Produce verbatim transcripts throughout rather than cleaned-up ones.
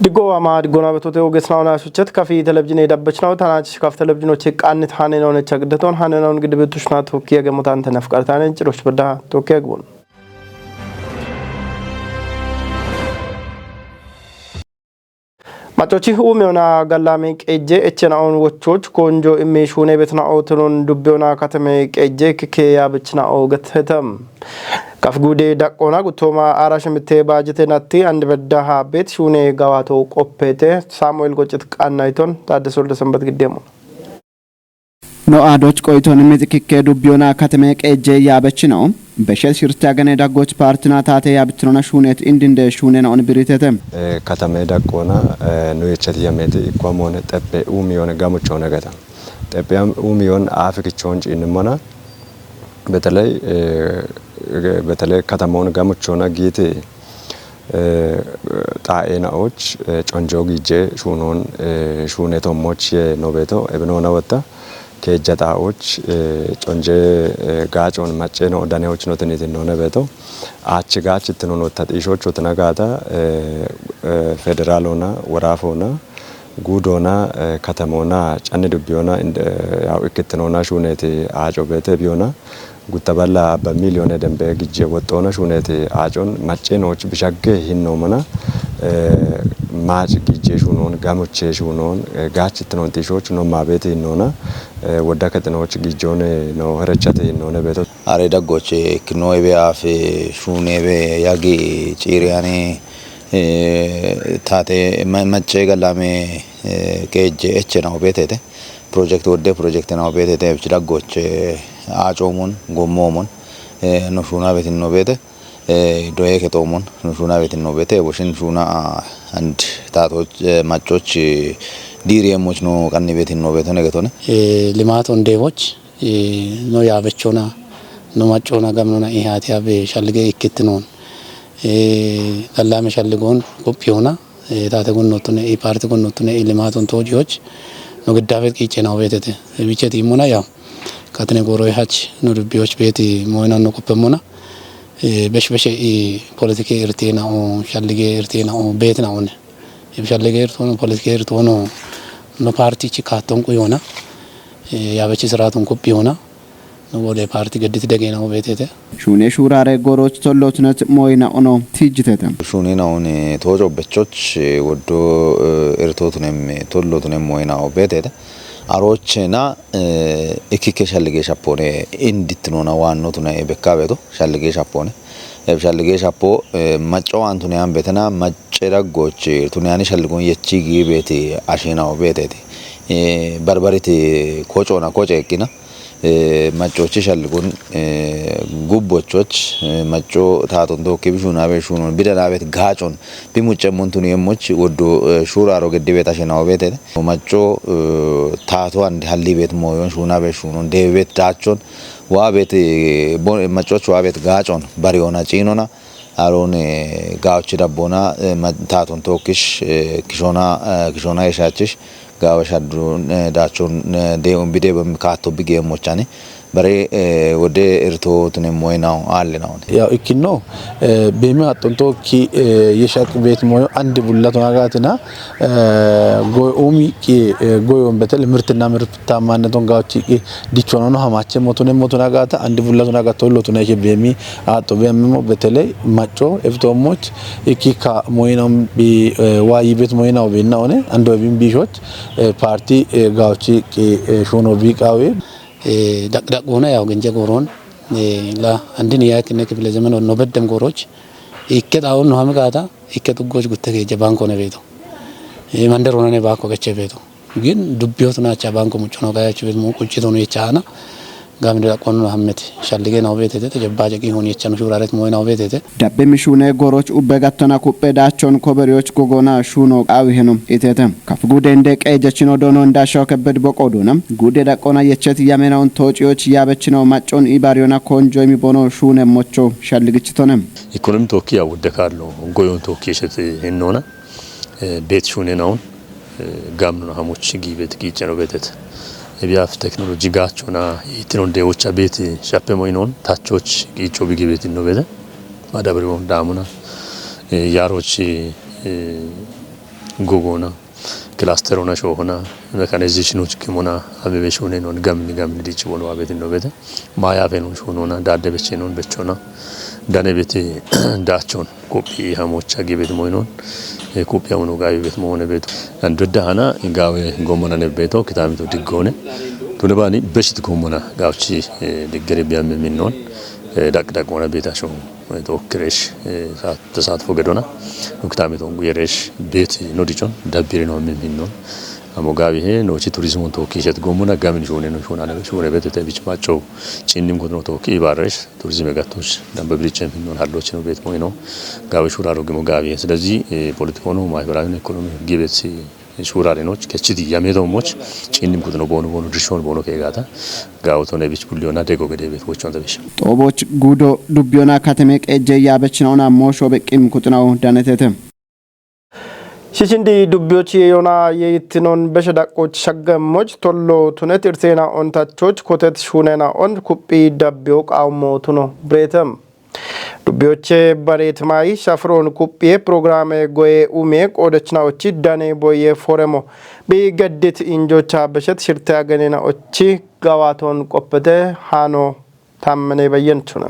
Diggo ama diggona betote ogesnaona shuchet kafi televizine dabbechnaw tanach kaf televizinoche qannit hanenone chagdaton hanenone gidibitushna tokiya gemotan tenafqartane ciroch birda tokiya gbon. Macochi umiona gallame qejje echena on wochoch konjo imme shune betna otelon dubbiona katame qejje kike ya bechna ogethetam. Kaf gude daqona gutoma ara shimite bajete natti and bedda ha bet shune gawato qoppete Samuel Gocet qannayton Taddese Wolde Sanbat giddemo. No adoch qoyton mitkikke dubbiona katame qejje ya bechno. Beshet shirta gane daggoch partina tate ya bitnona shunet indinde shunena on biritete. Eh, katame daqqoona, eh, nu yechati yamete ikkuwa moone xeppe uumi yoone gamuchoona gata. Xeppe am-, uumi yoon aafi kichoon ciinnimona. Beteley, eh, beteley katamoon gamuchoona giite, eh, xaa'eenaoch, eh, conjoo giije shuunoon, eh, shuune tommoch ye no beeto ebinoona wotta. Keejja xaa'och, eh, conje, eh, gaacoon macceeno daneoch no tinitinnoone beeto. Aach gaach ittinoon wotta xiishoch wotina gaata, eh, eh, federaalona, woraafona, guudona, eh, katamona, canni dubbiona, ind-, eh, yaw ikkittinoona shuuneti aaco beete biyona. Gutta balla abba miliyoone dembe gijje woxxoona shuuneti aacon macceenooch bishagge hinnoomana, eh, maac gijje shuunoon, gamuche shuunoon, eh, gaachittinoon xiishooch no maabeeti hinnoona, eh, wodda kexinooch gijjoone no herechate hinnoone beeto. Are daggoche ikkino ebe aafe shuune ebe yagi ciiriyane, eh, taate ma-, macce gallame, eh, qeejje eche nao beetete. Project wodde project nao beetete, bichi daggoche, eh, aacoomon, gommoomon, eh, no shuuna beetinno beete, eh, doye kexoomon, no shuuna beetinno beete, woshin shuuna, ah, and taato, eh, maccoch, eh, diiri yemoch no qanni beetinno beeto negetone. Eh, limaat ondeemoch, eh, no yaabechona, no maccona gamnona ihaati abe shallige ikkittinoon. Eh, gallame shalligoon qophiyoona, eh, taate gonnottune, i paarte gonnottune, i limaaton toojiyoch, no giddaafet qiicce nao beetete. Bicheti immona yaw, katine gooroy hach, no dubbiyoch beeti moynan no qoppemmona. Eh, besh beshe i politike irteenao, shallige irteenao, beetinaone. Ibshallegeer toono, politikeer toono, no paartichi kaatton quyoona, eh, yaabechi siraatun qophiyoona, no wode paarti geddit degeenawo beetete. Shuune shuuraare goroch tollotunet mooyina ono tiijjitete. Shuunina one tooco bechoch, eh, woddo, eh, ertootunem tollotunem mooyina o beetete. Aroochena, eh, ikkikke shallige shappoone indittinoona waannotuna e bekkaabeeto shallige shappoone. Eb shallige shappo, eh, macco waan tune aan betena, macce daggoche, tune aani shalligun yechi giibeeti asheenawo beeteti. Eh, barbariti kocoona koce ekkina, eh, maccochi shalligun, eh, gubbochoch, eh, macco taaton tookki bishuunaabe shuunon, bidanaabeet gaacon, bimuccemmon tuni yemmoch woddo, eh, shuuraaro geddibeet asheenawo beetete. Macco, eh, taato andi hallibeet mooyon, shuunaabeet shuunon, deebibeet daachon, waabeet, eh, bo-, maccoch waabeet gaacon, bariyoona ciinona, Aroon, eh, gaochi dabboona, eh, ma-, taaton tookkish, eh, kishoona, eh, kishoona yeshaachish, gaawa shadduun, eh, daachoon, eh, dee'un bidee bam kaatto bigeemmochani. Bare, eh, wode irtoo tunemmoy naw, aalle nawne. Yaw ikkino, eh, beemi haxxon tookki, eh, yeshaq beet moyo andi bullato nagaatina, eh, goy umi ki, eh, goyon betel mirtinna mir Taammaanneton gaawchi dichonono hamaache motune motuna gaata andi bulla tuna gato lotuna ishe beemi aaxo beemimo beteley macco eftoommoch ikkikka moyinon bi, eh, waayi bet moyinawo biinna one ando ebin biishoch, eh, paarti, eh, gaawchi qi, eh, shuuno bi qaawi. Eh, daq-, daqoona yaw genje gooroon, eh, la andin yaakkinne kifile zemen no beddem gooroch ikke xaawon no hami gaata ikke xuggoch gutte keejje baanko ne beeto. Eh, mander honane baakko geche beeto. Gin dubbiyotu naacha baanko muccono gayachu bet mo quccitono yechaana. Gamde daqono hammet shallige naw betete, tejabbaje qi hon yechano shuraret moy naw betete. Dabbe mishune goroch ubbe gattona kuppe daachon koberiyoch gogona shuno qaawi heno itete. Kaf gude inde qeejechino doono inda shoke bed boqo doona. Gude daqona yechet yamena on toociyoch yaabechino maccon ibariyona konjo imi bono shune mocho shalligichitone. Ikonomi tookki ya wudde kaallo goyon tookki yeshet hennona. Eh, beet shuunen awun, eh, gaamnon hamuch giibet giicceno beetet. Ebiyaaf teknoloji gaachona, eh, tinon deewocha beet shappe moynon, tachoch giicho bi giibet inno beete. Madabriwon daamuna, eh, yaaroch, eh, Gogona, cluster ona shohona, mechanization uch kimona, abebe shune non gamni gamni dichi bono abet no bete. Maya fe non shunona, dade beche non bechona. Dane bete dachon, kopi hamocha gibet moinon. E kopi amono gabi bet moone beto. And bedda hana gawe gomona ne beto, kitami to digone. Tunebani beshit gomona gauchi, e, diggere biamme minnon. E, dak dak ona beta shon. Tookkiresh, eh, tesaatfo gedona. Nuktame tongu yeresh bet no dichon dabbire no min hinnon. Amo gabi he nochi turizmon tookki shet gomuna gamin shune no shuna ne shune bet te bich macho. Chinnim kutno tookki ibaresh turizm gatosh damba birichem hinnon hallochino bet moino. Gabi shura rogimo gabi he. ስለዚህ ፖለቲኮኑ ማህበራዊ ኢኮኖሚ ግበት si shurarenoch kechidi yamedomoch chinnim kutno bono bono dishon bono kegata. Gawuto ne bich bulliona dego gede bet wochon zabish. Xooboch gudo dubbiyoona kateme qejje yaabechina'ona moosho beqqim kuxinawu danetete. Shishindi dubbiyochi yeyoona yeyittinon beshe daqqoch shaggemmoch tollo tunet irteena'on tachoch kotet shuuneena'on kuphi dabbiyo qaawummo tuno bireetem. Dubbiyoche bareet maayi shafiroon kuphiye pirogiraame goye umiye qoodechina'ochi dane boye foremo bi geddit injocha beshet shirte ageneena'ochi gawaaton qoppete haano Tammene Bayyen tuna.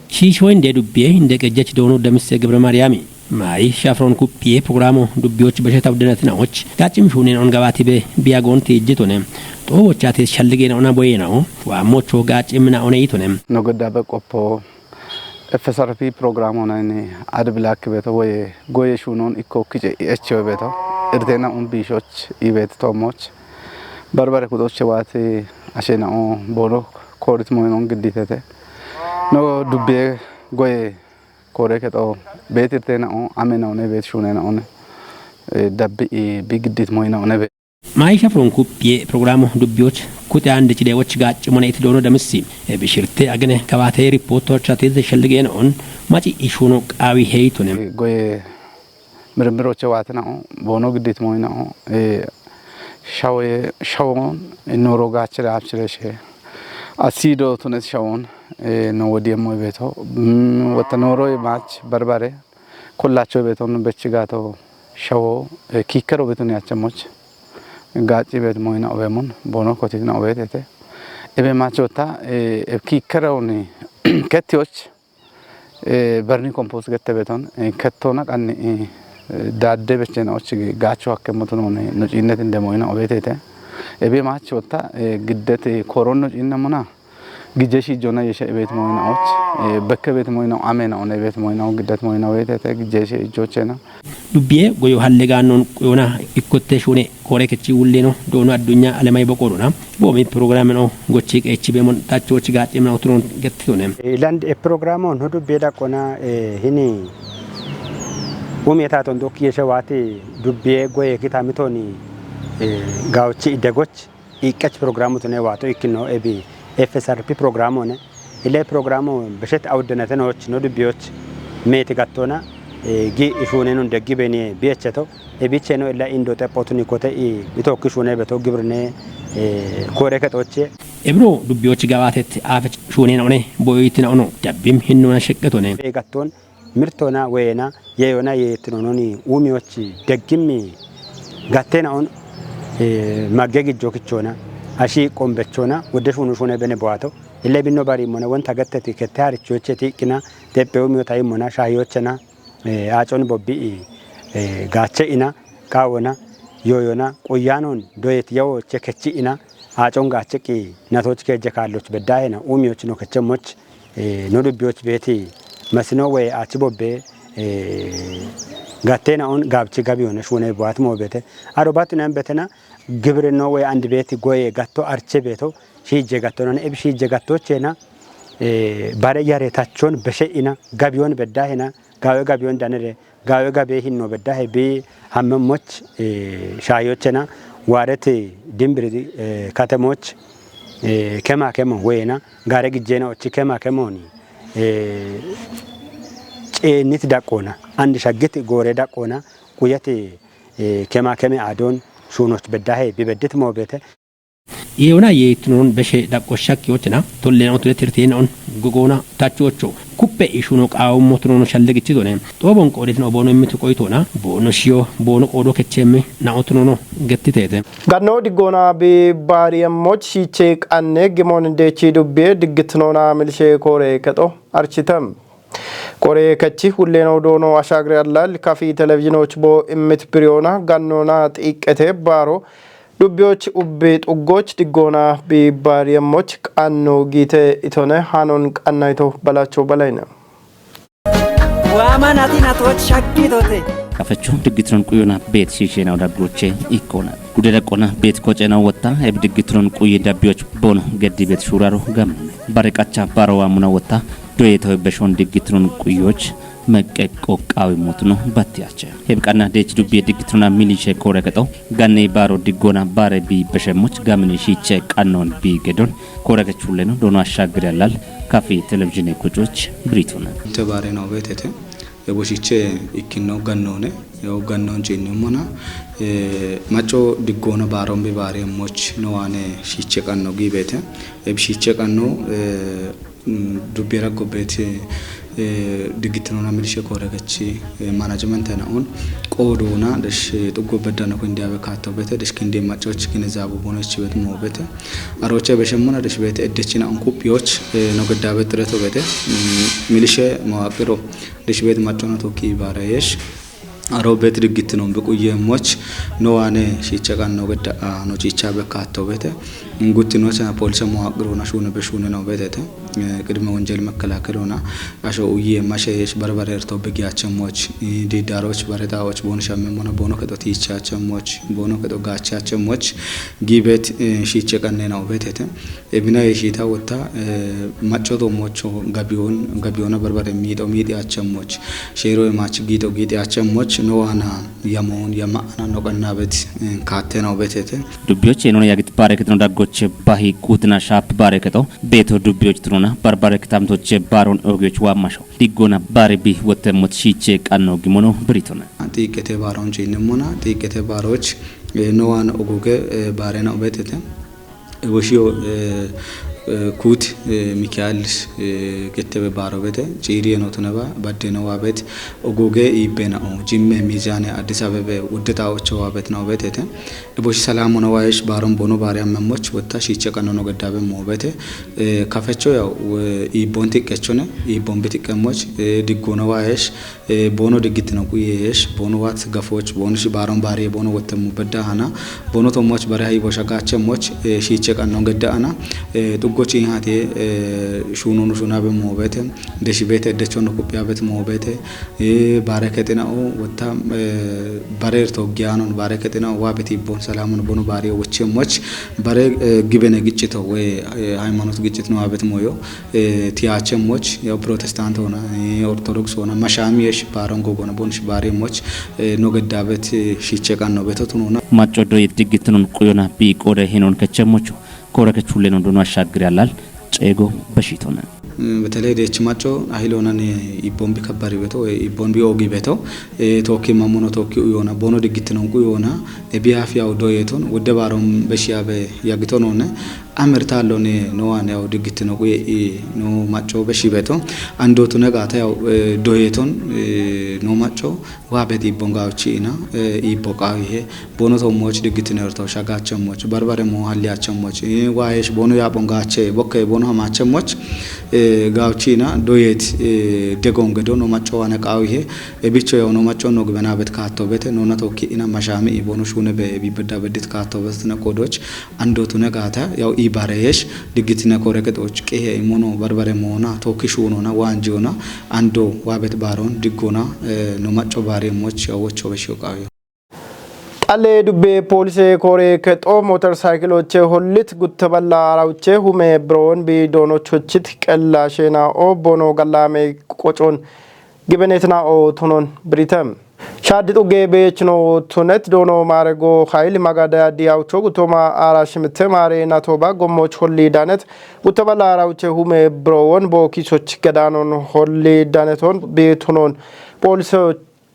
Shiisho inde dubbiye inde qejjech doonu Damise Gibra Maariyami. Maayi shafron kuphiye pirogiraamo dubbiyoch beshe tawdenatinaoch gaccim shuunen on gabaati be biyagoon tiijjitone. Xoobochate shalligeena'ona boyeena'o waammocho gaccimmina'one yitone. No goddabe qoppo F S R P pirogiraamo nayni ad bilak beto woye goye shuunon ikko kice i echo beto. Irtena un biishoch i bet toomoch. Barbare kuxoche waati ashena'o bono koorit moyinon gidditete. No dubbiye goye koore kexo beetirtena'o amena'one beet shuunena'one, eh, dabbi i bi giddit moyina'one be. Maayi shafron kuphiye pirogiraamo dubbiyoch kute ande cidewoch gaccimone iti doono Damisi. E bishirte agene gabaate ripoortocha teze shalligeena'on maci ishuno qaawi heyitone. Goye mirmiroche waatina'o, bono giddit moyina'o, eh, shawoye, shawon, eh, nooro gaachire abchireshe. Asido tunet shawon, eh, no wodiyemmo beto. Mm, wata nooro mach barbare. Kollacho beton bech gato shawo, eh, kikkero beton yachamoch. Gacci bet moyina'o bemon, bono kotit na obetete. Ebe machota, eh, e kikkero ni ketioch. Eh, vermi compost gette beton, eh, kettona qanni, eh, dadde bechen och gacho hakke moton no cinnet inde moyina obetete. Ebe mach wotta, eh, giddet, eh, koron no cinna mona. Gije shi jona yeshe ebet moyina och, eh, bekke bet moyina amena on ebet moyina giddet moyina obetete, gije shi jochena. Dubbiye goyo halle ganon qoyona ikkotte shune kore kechi wulleno doono addunya alemay boqorona. Boomi pirogiraameno gochi qeechi beemon tachochi gaacimna uturon gettitone. Iland e pirogiraamo no dubbiye daqqona, eh, hini umi etaaton dokki yeshe waati dubbiye goye kitamitoni, eh, gawchi idegoch iqqech pirogiraamu tune waato ikkino ebi F S R P pirogiraamone. Ile pirogiraamu beshet awuddenatenoch no dubbiyoch meeti gattona, eh, gi ishuunenon deggi beniye biyecheto. Ebicheno illa indo xephotuni kote i itookki shuune beto gibirne, eh, koore kexoche. Ebiro dubbiyochi gabaatet aafech shuunena one boyoyitina ono dabbim hinnona sheqqetone. Beegatton mirtona weyena yeyona yeyettino noni uumiyochi deggimmi gattena on, eh, magge gijjo kichona ashi qombechona wodde shuunu shuune bene bowato. Ille binno barimmona wonta gatteti kette harichoche tiiqqina teppe uumiyota immona shaahiyochena. Eh, aacon bobbi'i, eh, gaache ina, qaawona, yooyona, quyyaanon doyet yawoche kechi ina, aacon gaache qi natoch keje kaalloch beddahena, uumiyoch no kechemoch, eh, no dubbiyoch beeti masino woye aachi bobbe, eh, gattena on gaabchi gabiyona shuune buwaat moobete. Aro batinen betena gibirino woye andi beeti goye gatto arche beeto, shiije gattonane, ebi shiije gattochena, eh, bare yare tachon beshe ina, gabiyon beddahena, gawe gabiyon danere, gawe gabe hinno beddahe bi hammemoch, eh, shaayochena, waarete dimbiri, eh, katemoch, eh, kema kemo weyena, gare gijjena ochi kema kemoni, eh, ceenit daqqona, andi shaggit goore daqqona, quyete, eh, kema keme aadon shuunoch beddahe bi beddit moobete. Yeona yeitinoon beshe daqqo shakkiyochina tolleena otune tirteena on gogoona tachocho kuppe ishuno qaawummo tunono shalle gichitone xoobon qoodetino oboono immitu qoyitoona boono shiyo boono qoodo kechemmi na otunono gettiteete. Ganno diggoona bi baariyemmoch shiiche qanne gimon deechi dubbiye diggitinoona milshe koore kexo architem. Koore kechi hulleeno doono ashaagri allal kafi televizhinoch bo immit biriyoona gannoona xiiqqete baaro dubbiyoch ubbi xuggoch diggoona bi baariyemmoch qanno giite itone hanon qannayto balacho balayna. Waaman ati natoch shaggitote. Kafechu diggitron quyona beet shiishena odaggoche ikkona. Gude daqqona beet kochena wotta eb diggitron quyi dabbiyoch bono geddi beet shuraro gamnone. Bare qacha baro waamuna wotta doyeto beshon diggitron quyoch meqqeqqo qaawi mootuno battiyache. Heb qanna deech dubbiye diggitrona milishe koore kexo ganne baaro diggoona baare bi beshemmoch gamine shiiche qannoon bi gedon koore kechulleno doono ashshaaggiri allal kafi televizhine kucoch biritona. Inte baare noo beetete, e, boshiche ikkino gannoone, e, gannoon ciinnimmona, e, macco diggoona baaroon bi baare moch no waane shiiche qanno giibeete. E, shiiche qanno, e, mm, dubbiye raggo beeti, e, diggitinoona milishe koore kechi, e, management na un qoodoona desh, e, xuggo beddano kindiyawe kaatto beete, desh kindi maccoch gine zaabu bono ichi beet moo beete. Aroche beshemmona desh beete eddechina un kuphiyoch, e, no geddabe xireto beete, mm, milishe mawaqiro desh beet maccona tokki baare yesh. Aro beet diggitinoon bi quyeemmoch no waane shiiche qanno gedda, a, no ciicha be kaatto beete. Guttinocha poolise mawaqirona shuune be shuune noo beetete. E, qidime wonjel mekelakelona asho uye mashe yesh barbare erto be giyachemmoch, e, diidaroch baretaoch bono shammemmona bono kexo tiichachemmoch, bono kexo gaachachemmoch giibeet, e, shiiche qanne noo beetete. E, bina yeeshita wotta, e, macco toommocho gabiyoon, gabiyoona barbare miixo miixi achemmoch, sheero e, mach giixo giixi achemmoch no waana yamoon yama'ana no qanna beet, e, kaatte noo beetete. Dubbiyoch enona yagit baare kexo daggoche bahi quutina shaap baare kexo beeto dubbiyoch tunona barbare kitamtoche baaroon ogiyoch waammasho. Diggoona baare bi wottemmoch shiiche qanno gimono biritona. Xiiqqete baaroon ciinnimmona, xiiqqete baaroch, e, no waan oguge, e, baare noo beetete. E, boshiyo, e, e, kuut, e, Mikael, e, gettebe baaro beete, ciiriye no tuneba, badde no waa beet, oguge iibbe nao, Jimme, Miizaane, Addis Abebe, Wudde Xaawocho waa beet noo beetete. E, boshi Salaamu no waayesh baaron bono baare ammemmoch wotta shiiche qanno no geddabe moo beete. E, kafecho yaw, we, iibbon tiqqechone, iibbon bi tiqqemmoch, e, diggoona waayesh, e, bono diggitino quyeyesh, bono waat gafoch, bono shi baaron baariye bono wottemmu bedda hana, bono tommoch bare hayi bosha gaachemmoch, e, shiiche qanno gedda ana, e, xuggochi hate, e, shuununu shuunabe moo beete, deshi beete eddechonno kuphiyabet moo beete, e, baare kexinao, wotta, e, bare erto giyanon, baare kexinao, waa beti bon Salaamun bono baariye wochemmoch, bare, e, gibene gichito, we, e, haymanot gichit no abet mooyo, e, tiyachemmoch, yaw Protestant hoona, e, Orthodox hoona, mashaami yesh baaron gogoona, bon shi baare moch, e, no geddaabet, e, shiiche qanno beto tunona. Macco doyet diggitnon quyona bi qoode hinon kechemmocho. Koora kechulleno duno ashshaaggiri allal ceego beshitona. Mm, beteley deech macco ahil hoona ne ibbon bi kabbari beto, e, ibbon bi oogi beto, e, tookki mammuno tookki uyoona, bono diggitnon quyona, e, bi afiyaw doyeton, wudde baaron beshiyabe yagitonoone, Amertalloni no ane o diggitino quye i no macco be shibeto. Ando tune gata yaw, e, doyeton, e, no macco wa beti bonga uchi ina, e, ibo qawihe. Bono to moch diggitino erto shagacho moch. Barbare mo halli acho moch. E, wa esh bono ya bonga ache. Bokke bono hamache moch. E, gauchi ina doyet, e, degon gedo no macco wane qawihe. E bicho yaw no macco no gbena bet kato bete. No na tokki ina mashami i bono shune be bi bedda bedit kato bete na kodoch. Ando tune gaata yaw i bareyesh diggitine kore kexoch qehe imono barbare moona tookki shuunona waanjiyona ando waabet baaron diggona, e, no macco baare moch yaw wocho beshiyo qaawiyo. Xalle dubbe poolise kore kexo motor saykiloche hollit gutte balla arawche hume biroon bi doono chochit qella sheena o bono gallame qocon Gibenetina o tonon Britem. Shaaddi xugge beechno tunet doono maarego hayil magada diyawcho gutoma ara shimte maare natoba gommoch holli danet gutobala arawche hume browon bo kisoch gadanon holli daneton beetonon pooliso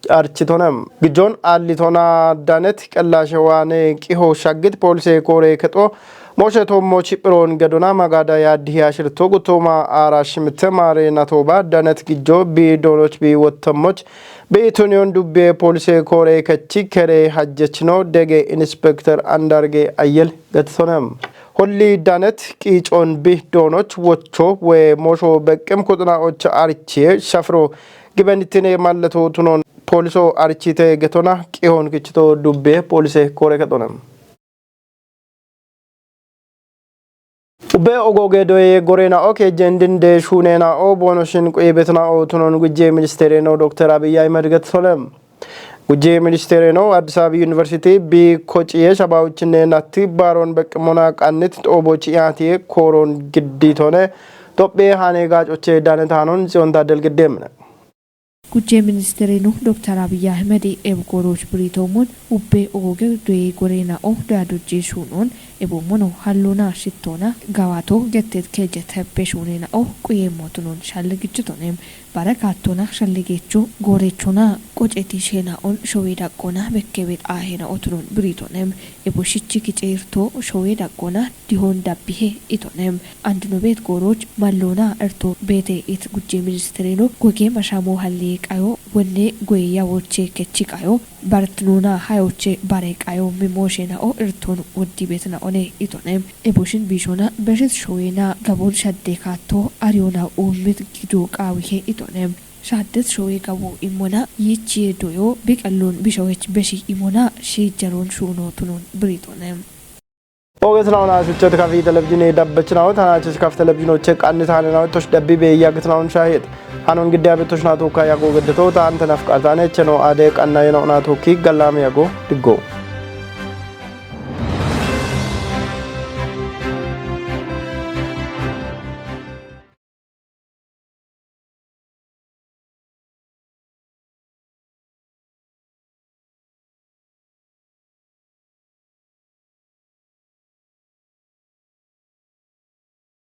architonem. Gijjon allitona danet qellashe waane qiho shaggit poolise koore kexo Moshe Tommo Chipron Gedona Magada Yaddi Yashirto Gutoma Ara Shimte Mare Natoba Danet Gijjo Bi Donot Bi Wottomoch Bi Tunion Dubbe Police Kore Kachi Kere Hajjechno Dege Inspector Andarge Ayel Gatsonem. Holli Danet Kichon Bi Donot Wocho We Mosho Bekem Kutna Ocha Arichie Shafro Gibenitine Mallato Tunon Poliso Arichite Getona Kihon Kichito Dubbe Police Kore Katonem. Ubbe ogoge doye gorena oke jendin de shunena o bono shin kuye betna o tunon gujje ministere no Doktor Abiy Ahmed Gatsolem. Gujje ministere no Addis Ababa University bi kociye shabawuchine natti baron bekmona qannit xobochi yati koron gidditone Tophee hane gacoche danetanon zionta delgiddemne. Gujjee ministeriinu Doktar Abiy Ahmed eb goorooch biriitoomon ubbee ogoge doyee goreena'o doyadojjee shuunoon eboomono halluuna shittoona gawaato getteet keejje tebbe shuuneena'o quyeemmootunoon shalligichitoneem. Bara kaattoona shalligeechu gooreechuuna qoceti sheena'on showee daqqoona bekkebeet aaheena'otunoon biriitoneem. Eboshichi kice irto showee daqqoona dihoon dabbihe itonem. Andino beet gooroch malloona irto beete it gujje ministereno goge mashamo hallee qayo wonne goye yawoche kechi qayo bartnuna hayoche bare qayo mimooshe na'o irton woddi beet na'one itonem. Eboshin bishona beshit showena gabon shadde kaatto ariyona uummit gido qaawihe itonem. Shaaddet showee gabo immona yiichiye doyo biqalloon bishawech beshi imona shiijjaroon shuuno tunon biritonem. Ogesnaun asichet kafi televizhine dabbechnaun tanachis kaf televizhinoche qannit hanenawet tosh dabbi beeyagitnaun shahid. Hanon gidde abetosh natoka yago geddeto ta ante nafqatane cheno ade qanna yeno natoki gallame yago diggo.